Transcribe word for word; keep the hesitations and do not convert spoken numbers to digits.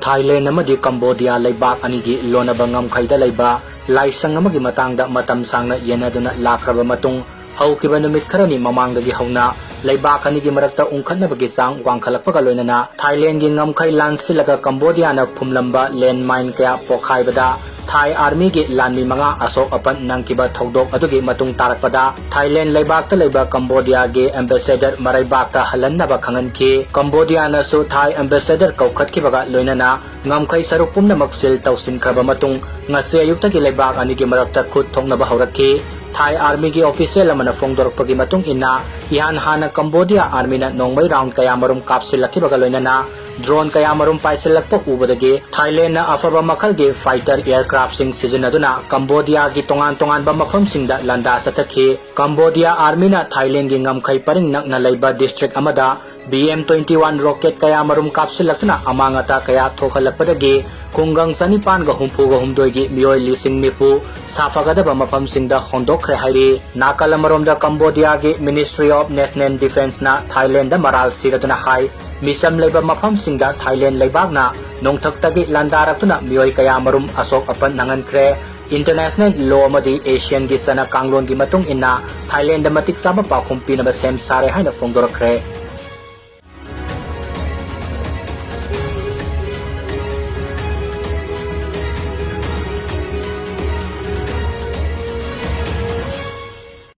Thailand ꯑꯃꯗꯤ ꯀꯝꯕꯣꯗꯤꯌꯥ ꯂꯩꯕꯥꯛ ꯑꯅꯤꯒꯤ ꯂꯣꯟꯅꯕ ꯉꯝꯈꯩꯗ ꯂꯩꯕ ꯂꯥꯏꯁꯪ ꯑꯃꯒꯤ ꯃꯇꯥꯡꯗ ꯃꯇꯝ ꯁꯥꯡꯅ ꯌꯦꯟꯅꯗꯨꯅ ꯂꯥꯛꯈ꯭ꯔꯕ ꯃꯇꯨꯡ, ꯍꯧꯈꯤꯕ ꯅꯨꯃꯤꯠ ꯈꯔꯅꯤ ꯃꯃꯥꯡꯗꯒꯤ ꯍꯧꯅ ꯂꯩꯕꯥꯛ ꯑꯅꯤꯒꯤ ꯃꯔꯛꯇ ꯎꯪꯈꯠꯅꯕꯒꯤ ꯆꯥꯡ ꯋꯥꯡꯈꯠꯂꯛꯄꯒ ꯂꯣꯏꯅꯅ ꯊꯥꯏꯂꯦꯟꯒꯤ ꯉꯝꯈꯩ ꯂꯥꯟꯁꯤꯜꯂꯒ ꯀꯝꯕꯣꯗꯤꯌꯥꯅ ꯐꯨꯝꯂꯝꯕ ꯂꯦꯟꯃꯥꯏꯟ ꯀꯌꯥ ꯄꯣꯈꯥꯏꯕꯗ ꯊꯥꯏ ꯑꯥꯔꯃꯤꯒꯤ ꯂꯥꯟꯃꯤ ꯃꯉꯥ ꯑꯁꯣꯛ ꯑꯄꯟ ꯅꯪꯈꯤꯕ ꯊꯧꯗꯣꯛ ꯑꯗꯨꯒꯤ ꯃꯇꯨꯡ ꯇꯥꯔꯛꯄꯗ ꯊꯥꯏꯂꯦꯟ ꯂꯩꯕꯥꯛꯇ ꯂꯩꯕ ꯀꯝꯕꯣꯗꯤꯌꯥꯒꯤ ꯑꯦꯝꯕꯦꯁꯦꯗꯔ ꯃꯔꯩꯕꯥꯛꯇ ꯍꯜꯍꯟꯅꯕ ꯈꯪꯍꯟꯈꯤ꯫ ꯀꯝꯕꯣꯗꯤꯌꯥꯅꯁꯨ ꯊꯥꯏ ꯑꯦꯝꯕꯦꯁꯦꯗꯔ ꯀꯧꯈꯠꯈꯤꯕꯒ ꯂꯣꯏꯅꯅ ꯉꯝꯈꯩ ꯁꯔꯨꯛ ꯄꯨꯝꯅꯃꯛ ꯁꯤꯜ ꯇꯧꯁꯤꯟꯈ꯭ꯔꯕ ꯃꯇꯨꯡ ꯉꯁꯤ ꯑꯌꯨꯛꯇꯒꯤ ꯂꯩꯕꯥꯛ ꯑꯅꯤꯒꯤ ꯃꯔꯛꯇ ꯈꯨꯠ ꯊꯣꯛꯅꯕ ꯍꯧꯔꯛꯈꯤ꯫ ꯊꯥꯏ ꯑꯥꯔꯃꯤꯒꯤ ꯑꯣꯐꯤꯁꯤꯌꯦꯜ ꯑꯃꯅ ꯐꯣꯡꯗꯣꯔꯛꯄꯒꯤ ꯃꯇꯨꯡ ꯏꯟꯅ, ꯏꯍꯥꯟ ꯍꯥꯟꯅ ꯀꯝꯕꯣꯗꯤꯌꯥ ꯑꯥꯔꯃꯤꯅ ꯅꯣꯡꯃꯩ ꯔꯥꯎꯟ ꯀꯌꯥꯃꯔꯨꯝ ꯀꯥꯞꯁꯤꯜꯂꯛꯈꯤꯕꯒ ꯂꯣꯏꯅꯅ ꯗ꯭ꯔꯣꯟ ꯀꯌꯥꯃꯔꯨꯝ ꯄꯥꯏꯁꯤꯜꯂꯛꯄ ꯎꯕꯗꯒꯤ ꯊꯥꯏꯂꯦꯟꯅ ꯑꯐꯕ ꯃꯈꯜꯒꯤ ꯐꯥꯏꯇꯔ ꯑꯦꯌꯔꯀ꯭ꯔꯥꯐꯁꯤꯡ ꯁꯤꯖꯤꯟꯅꯗꯨꯅ ꯀꯝꯕꯣꯗꯤꯌꯥꯒꯤ ꯇꯣꯉꯥꯟ ꯇꯣꯉꯥꯟꯕ ꯃꯐꯝꯁꯤꯡꯗ ꯂꯥꯟꯗꯥ ꯆꯠꯊꯈꯤ꯫ ꯀꯝꯕꯣꯗꯤꯌꯥ ꯑꯥꯔꯃꯤꯅ ꯊꯥꯏꯂꯦꯟꯒꯤ ꯉꯝꯈꯩ ꯄꯔꯤꯡ ꯅꯛꯅ ꯂꯩꯕ ꯗꯤꯁꯇ꯭ꯔꯤꯛ ꯑꯃꯗ B M twenty one rocket ꯀꯌꯥꯃꯔꯨꯝ ꯀꯥꯞꯁꯤꯜꯂꯛꯇꯨꯅ ꯑꯃꯥꯡ ꯑꯇꯥ ꯀꯌꯥ ꯊꯣꯛꯍꯜꯂꯛꯄꯗꯒꯤ ꯈꯨꯡꯒꯪ ꯆꯅꯤꯄꯥꯟꯒ ꯍꯨꯝꯐꯨꯒ ꯍꯨꯝꯗꯣꯏꯒꯤ ꯃꯤꯑꯣꯏ ꯂꯤꯁꯤꯡ ꯅꯤꯐꯨ ꯁꯥꯐꯒꯗꯕ ꯃꯐꯝꯁꯤꯡꯗ ꯍꯣꯟꯗꯣꯛꯈ꯭ꯔꯦ ꯍꯥꯏꯔꯤ꯫ ꯅꯥꯀꯜ ꯑꯃꯔꯣꯝꯗ ꯀꯝꯕꯣꯗꯤꯌꯥꯒꯤ Ministry of National Defenceꯅ ꯊꯥꯏꯂꯦꯟꯗ ꯃꯔꯥꯜ ꯁꯤꯔꯗꯨꯅ ꯍꯥꯏ, ꯃꯤꯆꯝ ꯂꯩꯕ ꯃꯐꯝꯁꯤꯡꯗ ꯊꯥꯏꯂꯦꯟ ꯂꯩꯕꯥꯛꯅ ꯅꯣꯡꯊꯛꯇꯒꯤ ꯂꯥꯟꯗꯥꯔꯛꯇꯨꯅ ꯃꯤꯑꯣꯏ ꯀꯌꯥꯃꯔꯨꯝ ꯑꯁꯣꯛ ꯑꯄꯟ ꯅꯪꯍꯟꯈ꯭ꯔꯦ꯫ International law ꯑꯃꯗꯤ ꯑꯦꯁꯤꯌꯟꯒꯤ ꯆꯠꯅ ꯀꯥꯡꯂꯣꯟꯒꯤ ꯃꯇꯨꯡ ꯏꯟꯅ ꯊꯥꯏꯂꯦꯟꯗ ꯃꯇꯤꯛ ꯆꯥꯕ ꯄꯥꯎꯈꯨꯝ ꯄꯤꯅꯕ ꯁꯦꯝ ꯁꯥꯔꯦ ꯍꯥꯏꯅ ꯐꯣꯡꯗꯣꯔꯛꯈ꯭ꯔꯦ꯫